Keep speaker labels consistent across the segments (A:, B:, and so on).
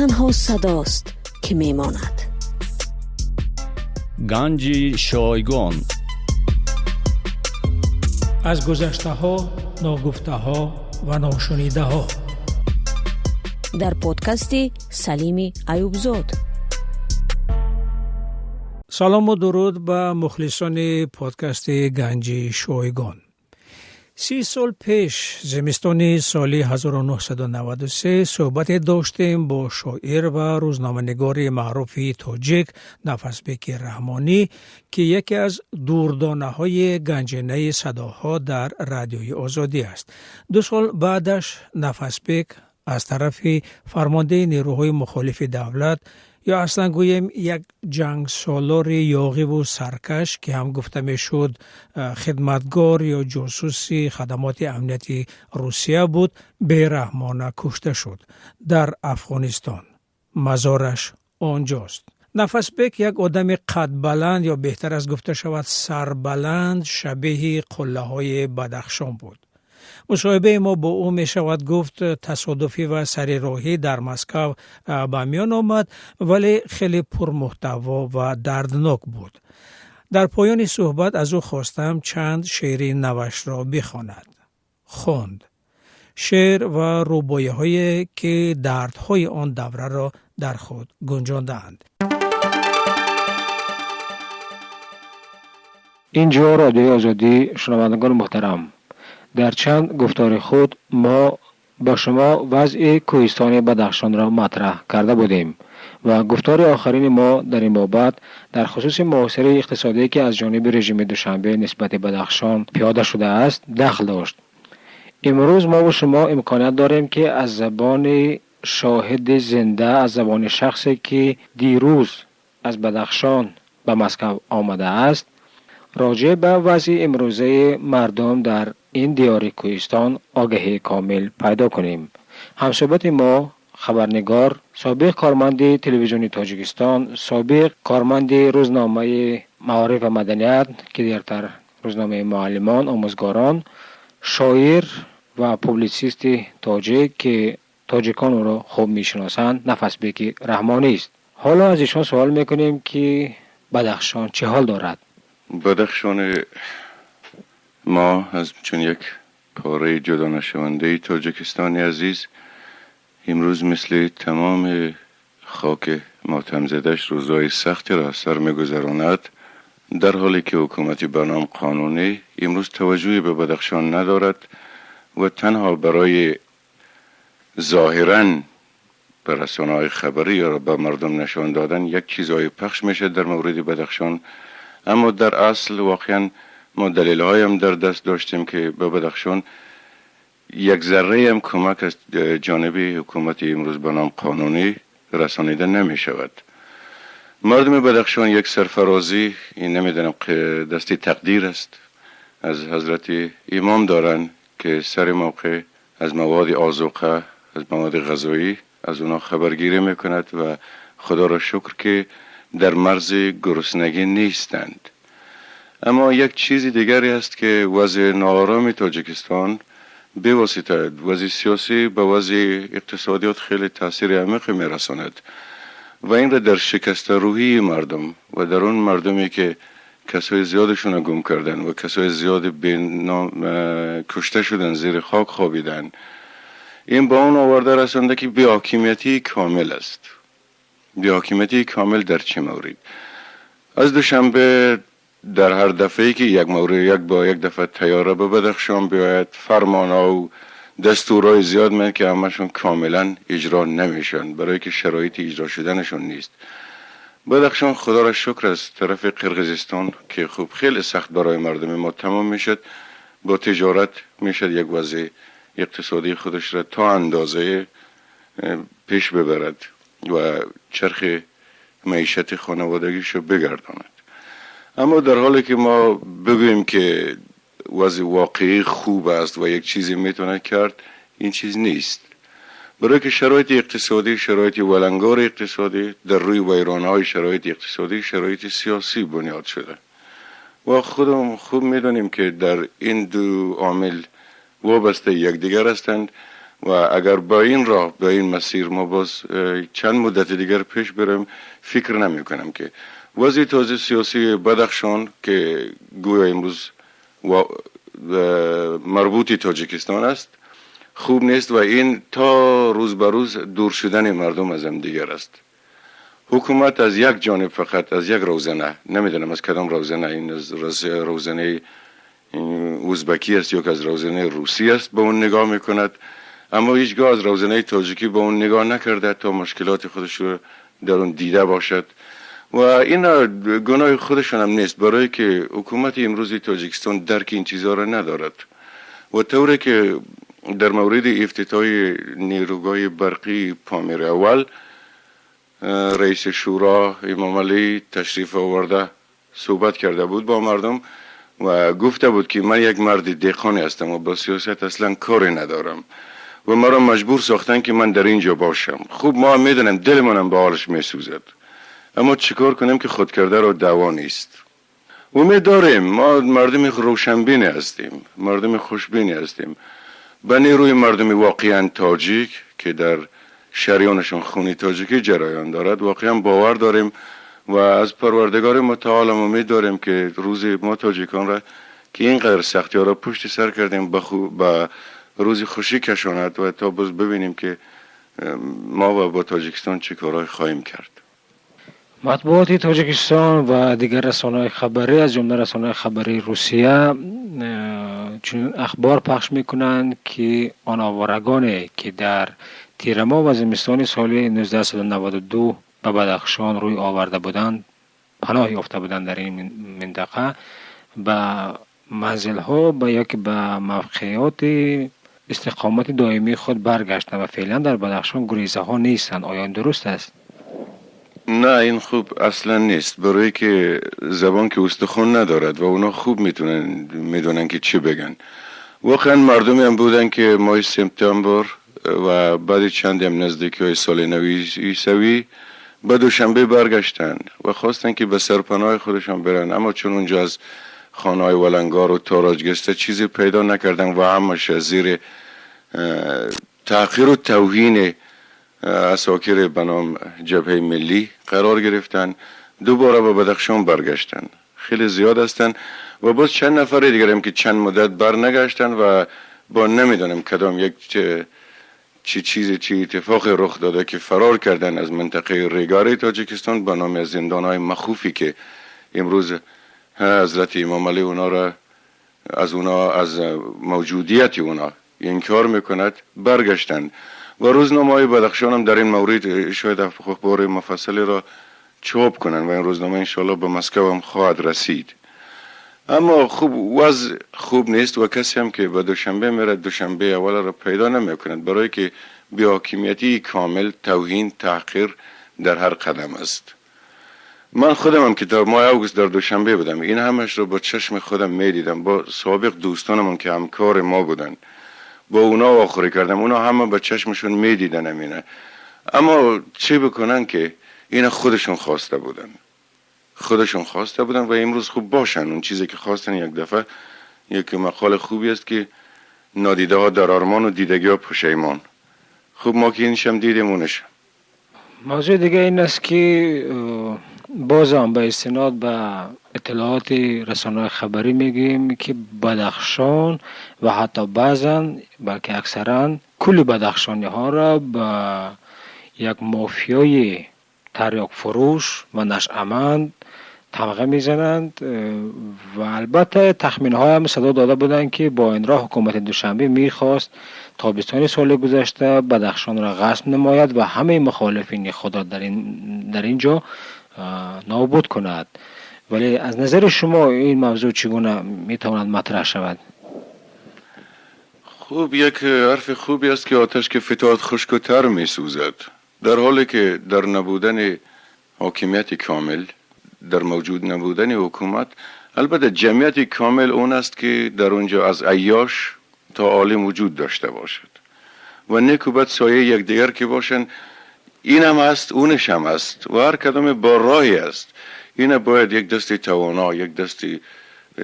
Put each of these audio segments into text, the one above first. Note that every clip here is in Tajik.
A: Танҳо садост, ки мемонад.
B: Ганҷи шойгон.
C: Аз гузаштаҳо, ногуфтаҳо ва ношунидаҳо.
A: Дар подкасти Салими Аюбзод.
C: Салому дуруд ба мухлисони подкасти Ганҷи шойгон. 30 сол пеш, зимистони соли 1993, суҳбате доштем бо шоир ва рӯзноманигори маъруфи тоҷик Нафасбеки Раҳмонӣ, ки яке аз дурдонаҳои ганҷинаи садоҳо дар Радиои Озодӣ аст. 2 сол баъдаш Нафасбек аз тарафи фармондеҳи нерӯҳои мухолифи давлат, ё аслан гӯем як ҷангсолори ёғиву саркаш, ки ҳам гуфта мешуд хидматгор ё ҷосуси хадамоти амнияти Русия буд, бераҳмона кушта шуд дар Афғонистон. Мазораш онҷост. Нафасбек як одами қадбаланд, ё беҳтар аст гуфта шавад сарбаланд, шабеҳи қуллаҳои Бадахшон буд. Мусоҳибаи мо бо ӯ мешавад гуфт тасодуфӣ ва сарироҳӣ дар Москав ба миён омад, вале хеле пурмуҳтаво ва дарднок буд. Дар поёни суҳбат аз ӯ хостам чанд шеъри навашро бихонад. Хонд. Шеър ва рубоиҳое, ки дардҳои он давраро дар худ гунҷондаанд.
D: Инҷо Радиои Озодӣ, шунавандагони муҳтарам, дар чанд гуфтори худ мо ба шумо вазъи кӯҳистони Бадахшонро матраҳ карда будем ва гуфтори охирини мо дар ин бобат дар хусуси муҳосираи иқтисодие, ки аз ҷониби режими Душанбе нисбати Бадахшон пиёда шудааст, дахл дошт. Имрӯз мо ва шумо имконият дорем, ки аз забони шоҳиди зинда, аз забони шахсе, ки дирӯз аз Бадахшон ба Москав омадааст, роҷеъ ба вазъи имрӯзаи мардум дар ин диёри кӯҳистон огаҳии комил пайдо кунем. Ҳамсӯҳбати мо хабарнигор, собиқ корманди телевизиони Тоҷикистон, собиқ корманди рӯзномаи маориф ва маданият, ки дертар рӯзномаи муаллимон, омӯзгорон, шоир ва публитсисти тоҷик, ки тоҷикон ӯро хуб мешиносанд, Нафасбеки Раҳмонист. Ҳоло аз ишон суол мекунем, ки Бадахшон чӣ ҳол дорад?
E: Бадахшони мо аз чун як пораи ҷудонашавандаи тоҷикистони азиз имрӯз мисли тамоми хоки мотамзадаш рӯзҳои сахтиро аз сар мегузаронад, дар ҳоле ки ҳукумати ба ном қонунӣ имрӯз таваҷҷӯҳе ба Бадахшон надорад ва танҳо барои зоҳиран ба расонаҳои хабарӣ ё ба мардум нишон додан як чизҳое пахш мешавад дар мавриди Бадахшон, аммо дар асл воқеан мо далелҳоям дар даст доштем, ки ба Бадахшон як зарраам кӯмак аз ҷониби ҳукумати имрӯз ба ном қонунӣ расонида намешавад. Мардуми Бадахшон як сарфарозӣ, ин намедонам дасти тақдир аст, аз ҳазрати имом доранд, ки сари мавқеъ аз маводи озуқа, аз маводи ғизоӣ аз онҳо хабаргирӣ мекунад ва худоро шукр, ки дар марзи гуруснагӣ нестанд. Аммо як чизи дигаре аст, ки вазъи ноороми Тоҷикистон бевосита вазъи сиёсӣ ба вазъи иқтисодиёт хеле таъсири амиқе мерасонад ва инро дар шикастарӯҳии мардум ва дар он мардуме, ки касои зиёдашонро гум кардан ва касои зиёди кушта шудан, зери хок хобидан, ин ба он оварда расонда, ки беҳокимиятии комил аст. Беҳокимиятии комил дар чӣ маврид? Аз Душанбе дар ҳар дафъае, ки як маврид, як бо як дафъа тайёра ба Бадахшон биёяд, фармонҳо дастурҳои зиёд меояд, ки ҳамашон комилан иҷро намешаванд, барои ки шароити иҷро шуданашон нест. Бадахшон худоро шукр аз тарафи Қирғизистон, ки хуб хеле сахт барои мардуми мо тамом мешуд, бо тиҷорат мешуд як вазъи иқтисодии худашро то андозае пеш бибарад ва чархи маишати хонаводагиашро бигардонад. Аммо дар ҳоле ки мо бигӯем, ки вазъи воқеӣ хуб аст ва як чизе метавонад кард, ин чиз нест, барои ки шароити иқтисодӣ, шароити валангори иқтисодӣ дар рӯи вайронаҳои шароити иқтисодӣ, шароити сиёсӣ бунёд шуда ва худам хуб медонем, ки дар ин ду омил вобастаи якдигар ҳастанд. و اگر با این راه، با این مسیر ما باز چند مدت دیگر پیش بریم، فکر نمی کنم که وضع تازه سیاسی بدخشان که گویا امروز مربوط تاجیکستان است خوب نیست و این تا روز به روز دور شدن مردم از هم دیگر است. حکومت از یک جانب، فقط از یک روزنه، نمیدونم از کدام روزنه، این از روزنه ازبکی است یا که از روزنه روسی است، به اون نگاه میکند، اما هیچگاه از روزنه تاجیکی به اون نگاه نکرده تا مشکلات خودش رو در اون دیده باشد. و این گناه خودشان هم نیست، برای که حکومت امروزی تاجیکستان درک این چیزها را ندارد. و طوری که در مورد افتتاح نیروگاه برقی پامیر اول رئیس شورا امام علی تشریف آورده صحبت کرده بود با مردم و گفته بود که من یک مرد دهقانی هستم و با سیاست اصلا کاری ندارم و مرا مجبور ساختن که من در اینجا باشم. خوب ما هم میدونم دلمانم به حالش میسوزد، اما چیکار کنیم که خودکرده را دوا نیست. امید داریم، ما مردم روشنبینی هستیم، مردم خوشبینی هستیم. به نیروی مردم واقعا تاجیک که در شریانشون خونی تاجیکی جریان دارد واقعا باور داریم و از پروردگار متعال امید داریم که روز ما تاجیکان را که اینقدر سختی ها را پشت سر کردیم به روز خوشی کشاند و تا باز ببینیم که ما و با تاجیکستان چه کارهای خواهیم کرد.
D: مطبوعات تاجیکستان و دیگر رسانه‌های خبری از جمله رسانه‌های خبری روسیه چون اخبار پخش میکنند که آن آوارگانی که در تیر ماه و زمستان سال 1992 به بدخشان روی آورده بودند، پناه یافته بودند در این منطقه، به منزلها و یا که به موقعیات استقامت دائمی خود برگشتند و فعلا در بدخشان گریزه ها نیستند. آیا این درست است؟
E: نه، این خوب اصلا نیست، برای که زبان که استخوان ندارد و اونا خوب میدونن که چی بگن. واقعا مردمی هم بودن که ماه سپتامبر و بعد چند هم نزدیکی های سال نوی عیسوی به دوشنبه برگشتن و خواستن که به سرپناه خودشان برن، اما چون اونجا از خانه های ولنگار و تاراجگسته چیزی پیدا نکردن و همش از زیر تحقیر و توهین عساکر به نام جبهه ملی قرار گرفتن، دوباره به بدخشان برگشتن. خیلی زیاد هستن و باز چند نفر دیگر هم که چند مدت بر نگشتن و با نمیدانم کدام یک چی چیزی چی اتفاق رخ داده که فرار کردن از منطقه ریگاری تاجیکستان به نام زندان‌های مخوفی که امروز حضرت امام علی اونا را از اونا از موجودیت اونا انکار میکند برگشتن. و روزنامه‌های بدخشان هم در این مورد شاید اخبار مفصلی را چاپ کنند و این روزنامه انشالله به مسکو هم خواهد رسید. اما خوب وضع خوب نیست و کسی هم که به دوشنبه میره دوشنبه اول را پیدا نمیکند، برای که بی حاکمیتی کامل، توهین، تحقیر در هر قدم است. من خودم هم که تا ماه اوگوست در دوشنبه بودم، این همش را با چشم خودم میدیدم، با سابق دوستانم که همکار ما بودن با اونا واخوری کردم، اونا همه با چشمشون میدیدن همینه. اما چه بکنن که اینا خودشون خواسته بودن، خودشون خواسته بودن و امروز خوب باشن. اون چیزی که خواستن یک دفعه، یک مقال خوبی است که نادیده ها در آرمان و دیدگی ها پشیمان. خوب ما که اینشم دیدیم اونشم.
D: موضوع دیگه این است که بازم به استناد به اطلاعات رسانه‌های خبری میگیم که بدخشان و حتی بعضا بلکه اکثرا کل بدخشانی ها را به یک مافیای تریاک فروش و نشأمند تمغه میزنند و البته تخمین های هم صدا داده بودند که با این راه حکومت دوشنبه میخواست تابستان سال گذشته بدخشان را غصب نماید و همه مخالفین خود را در اینجا نابود کند. ولی از نظر شما این موضوع چگونه میتواند مطرح شود؟
E: خوب یک حرف خوبی است که آتش که فتاد خشک و تر میسوزد، در حالی که در نبودن حاکمیت کامل، در موجود نبودن حکومت، البته جمعیت کامل اون است که در اونجا از عیاش تا عالم وجود داشته باشد و نیک و بد سایه یکدیگر که باشن، این هم هست اونش هم هست و هر کدام با راهی است. این باید یک دستی توانا، یک دستی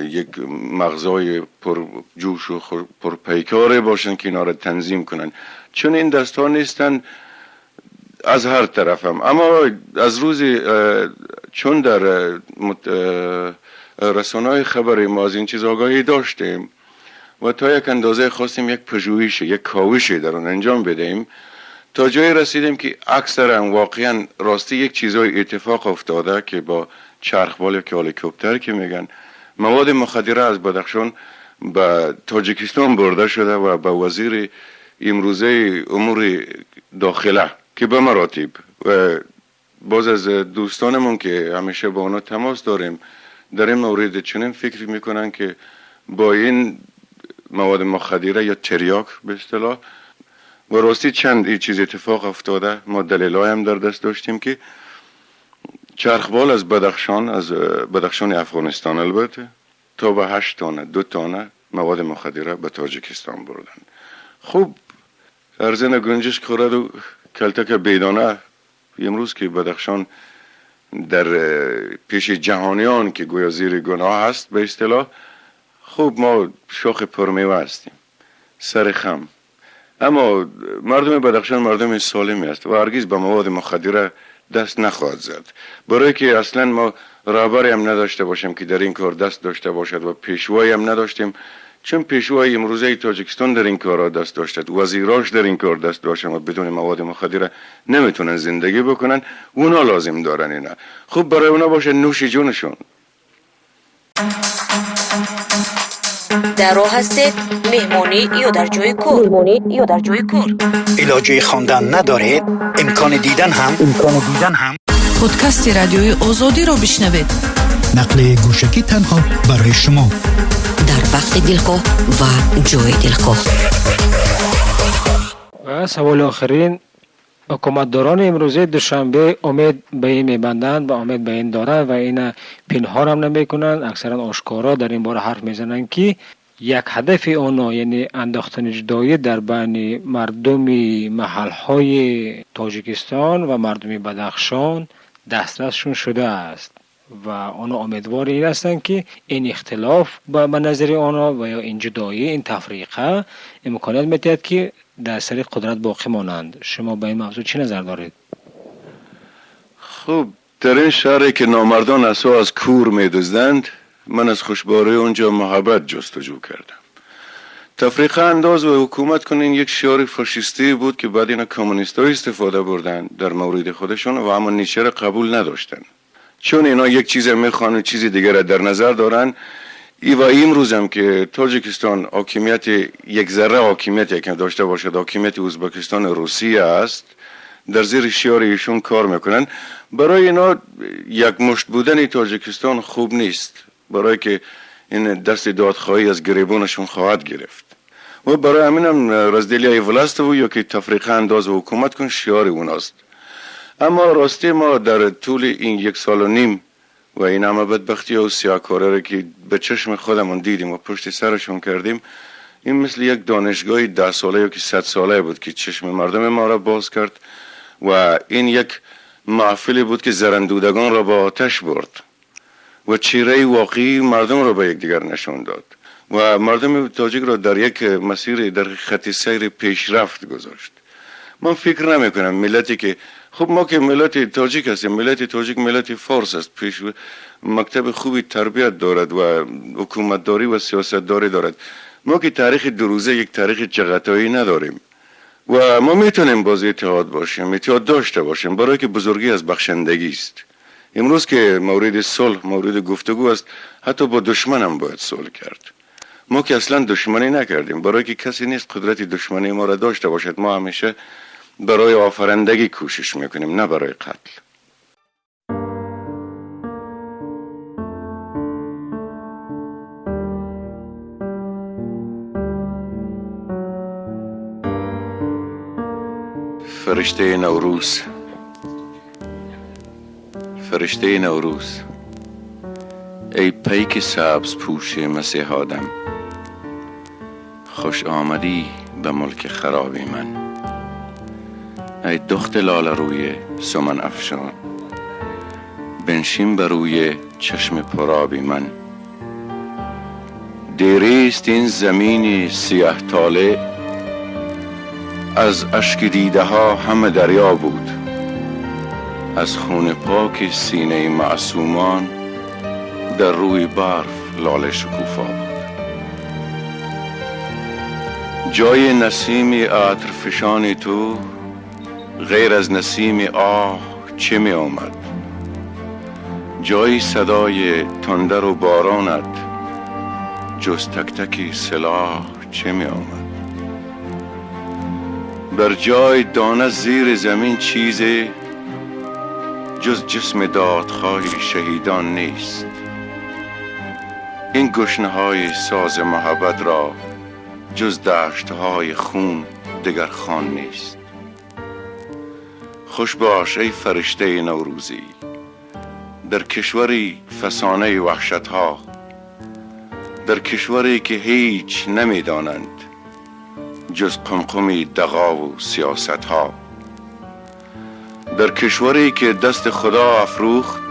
E: یک مغزای پر جوش و پر پیکاره باشن که اینا را تنظیم کنن. چون این دست ها نیستن از هر طرف هم. اما از روز چون در رسانه‌های خبری ما از این چیز آگاهی داشتیم و تا یک اندازه خواستیم یک پژوهش، یک کاوشی در آن انجام بدهیم، تا جایی رسیدیم که اکثرا واقعا راستی یک چیزای اتفاق افتاده که با چرخبال یا هلیکوپتر که میگن مواد مخدره از بدخشان به تاجیکستان برده شده و به وزیر امروزه امور داخله که به مراتب و باز از دوستانمون که همیشه با اونا تماس داریم در این مورد چنین فکر میکنن که با این مواد مخدره یا تریاک به اصطلاح و راستی چند این چیز اتفاق افتاده. ما دلیلای هم در دست داشتیم که چرخبال از بدخشان، از بدخشان افغانستان البته، تا به 8 تانه 2 تانه مواد مخدره به تاجیکستان بردن. خوب ارزن گنجش خورد و کلتک بیدانه. امروز که بدخشان در پیش جهانیان که گویا زیر گناه هست به اصطلاح، خوب ما شاخ پرمیوه هستیم، سر خم. اما مردم بدخشان مردم سالمی است و هرگز به مواد مخدره دست نخواهد زد، برای که اصلا ما رهبری هم نداشته باشیم که در این کار دست داشته باشد و پیشوایی هم نداشتیم، چون پیشوای امروزه تاجیکستان در این کارها دست داشته، وزیراش در این کار دست داشتن و بدون مواد مخدره نمیتونن زندگی بکنن. اونا لازم دارن اینا. خب برای اونا باشه نوش جونشون.
A: در راه هستید، مهمانی یا در جای کار، مهمانی یا در جای کار،
F: علاجه خواندن ندارید، امکان دیدن هم.
G: پادکست رادیوی آزادی را بشنوید.
F: نقل گوشکی تنها برای شما
A: در وقت دلخواه و جای دلخواه.
D: و سوال آخرین، حکومتداران امروزه دوشنبه امید به این میبندند و امید به این دارند و این پنهان هم نمیکنند، اکثرا آشکارا در این باره حرف میزنند که یک هدف آنها یعنی انداختن جدایی در بین مردم محلهای تاجیکستان و مردم بدخشان دسترسشون شده است و آنها امیدوار این هستند که این اختلاف به نظر آنها و یا این جدایی، این تفریقه امکانیت میدهد که در سر قدرت باقی مانند. شما به این موضوع چی نظر دارید؟
E: خب در این شهری که نامردان عصا از کور میدزدند، من از خوشباری اونجا محبت جستجو کردم. تفریقه انداز و حکومت کنین یک شعار فاشیستی بود که بعد اینا کمونیست‌ها استفاده بردن در مورد خودشون و اما نیچه را قبول نداشتن، چون اینا یک چیز میخوان و چیز دیگر را در نظر دارن. ای و امروز هم که تاجیکستان حاکمیت یک ذره حاکمیت که داشته باشد، حاکمیت ازبکستان روسیه است، در زیر شعار ایشون کار میکنن. برای اینا یک مشت بودن تاجیکستان خوب نیست، برای که این دست دادخواهی از گریبانشون خواهد گرفت و برای همین هم رزدلیای ولست و یا که تفریقه انداز و حکومت کن شعار اوناست. اما راستی ما در طول این 1.5 سال و این همه بدبختی و سیاه‌کاری را که به چشم خودمون دیدیم و پشت سرشون کردیم، این مثل یک دانشگاه 10 ساله یا که 100 ساله بود که چشم مردم ما را باز کرد و این یک محفلی بود که زرندودگان را با آتش برد و چهره واقعی مردم را به یکدیگر نشان داد و مردم تاجیک را در یک مسیر، در خط سیر پیشرفت گذاشت. من فکر نمی کنم ملتی که خب ما که ملت تاجیک هستیم، ملت تاجیک ملت فارس است، پیش مکتب خوبی تربیت دارد و حکومتداری و سیاستداری دارد. ما که تاریخ دروزه یک تاریخ چغتایی نداریم و ما میتونیم باز اتحاد باشیم، اتحاد داشته باشیم، برای که بزرگی از بخشندگی است. امروز که مورد صلح، مورد گفتگو است، حتی با دشمن هم باید صلح کرد. ما که اصلا دشمنی نکردیم، برای که کسی نیست قدرت دشمنی ما را داشته باشد. ما همیشه برای آفرندگی کوشش میکنیم، نه برای قتل. فرشته نوروز، فرشته نوروز، ای پیک سبز پوش مسیح آدم، خوش آمدی به ملک خرابی من. ای دخت لاله روی سمن افشان، بنشین بر روی چشم پرابی من. دیریست این زمین سیاه طالع، از اشک دیده ها همه دریا بود، از خون پاک سینه معصومان در روی برف لاله شکوفا بود. جای نسیم عطر فشان تو غیر از نسیم آه چه می آمد؟ جای صدای تندر و بارانت جز تک تک سلاح چه می آمد؟ بر جای دانه زیر زمین چیزی جز جسم دادخواه شهیدان نیست. این گشنه‌های ساز محبت را جز دشت‌های خون دگر خان نیست. خوش باش ای فرشته نوروزی در کشوری فسانه وحشت‌ها، در کشوری که هیچ نمی‌دانند جز قمقم دغا و سیاست‌ها، در کشوری که دست خدا افروخت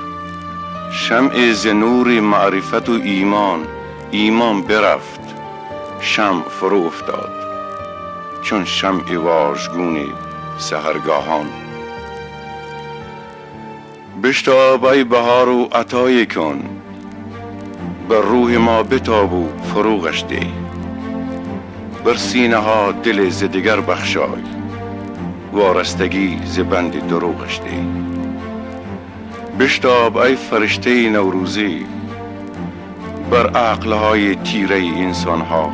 E: شمع ز نور معرفت و ایمان، ایمان برفت شمع فرو افتاد چون شمع واژگون سحرگاهان. بشتاب ای بهار و عطای کن، بر روح ما بتاب و فروغش ده، بر سینه ها دل ز دگر بخشای، وارستگی ز بند دروغش ده. بشتاب ای فرشته نوروزی بر عقلهای تیره انسانها،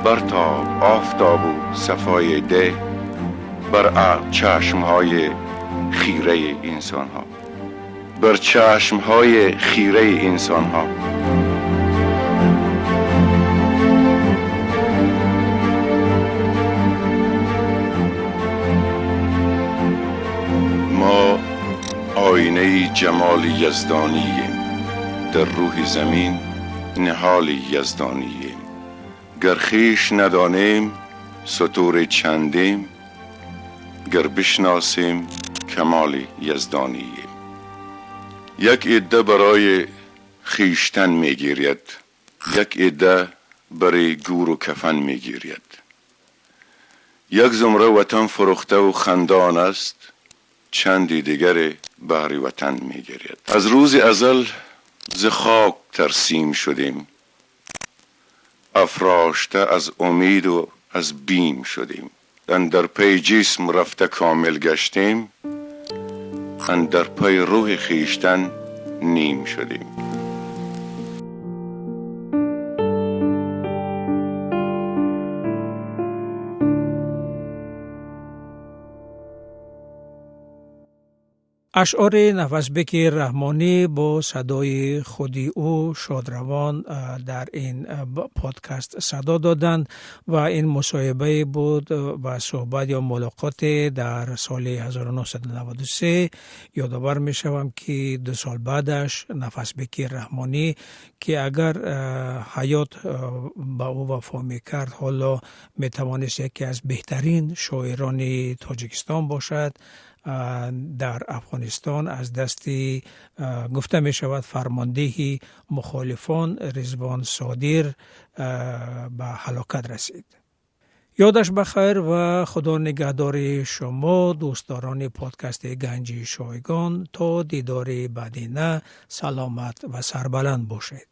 E: برتاب آفتاب و صفای ده بر چشمهای خیره انسانها، بر چشمهای خیره انسانها. ما آینه جمال یزدانییم، در روح زمین نهال یزدانییم. گر خویش ندانیم ستور چندیم، گر بشناسیم کمال یزدانییم. یک عده برای خویشتن میگیرید، یک عده برای گور و کفن میگیرید. یک زمره وطن فروخته و خندان است، چندی دیگر بهر وطن میگیرید. از روز ازل ز خاک ترسیم شدیم، افراشته از امید و از بیم شدیم. اندر پی جسم رفته کامل گشتیم، اندر پی روح خویشتن نیم شدیم.
C: Ашъори Нафасбеки Раҳмонӣ бо садои худи ӯ шодравон дар ин подкаст садо доданд ва ин мусоҳибае буд ва суҳбат ё мулоқоте дар соли 1993. Ёдовар мешавам, ки 2 сол баъдаш Нафасбеки Раҳмонӣ, ки агар ҳаёт ба ӯ вафо мекард, ҳоло метавонист яке аз беҳтарин шоирони Тоҷикистон бошад, дар Афғонистон аз дасти гуфта мешавад фармондеҳи мухолифон Ризвон Содир ба ҳалокат расид. Ёдаш ба хайр ва худо нигаҳдори шумо дӯстдорони подкасти Ганҷи Шойгон. То дидори баъдина саломат ва сарбаланд бошед.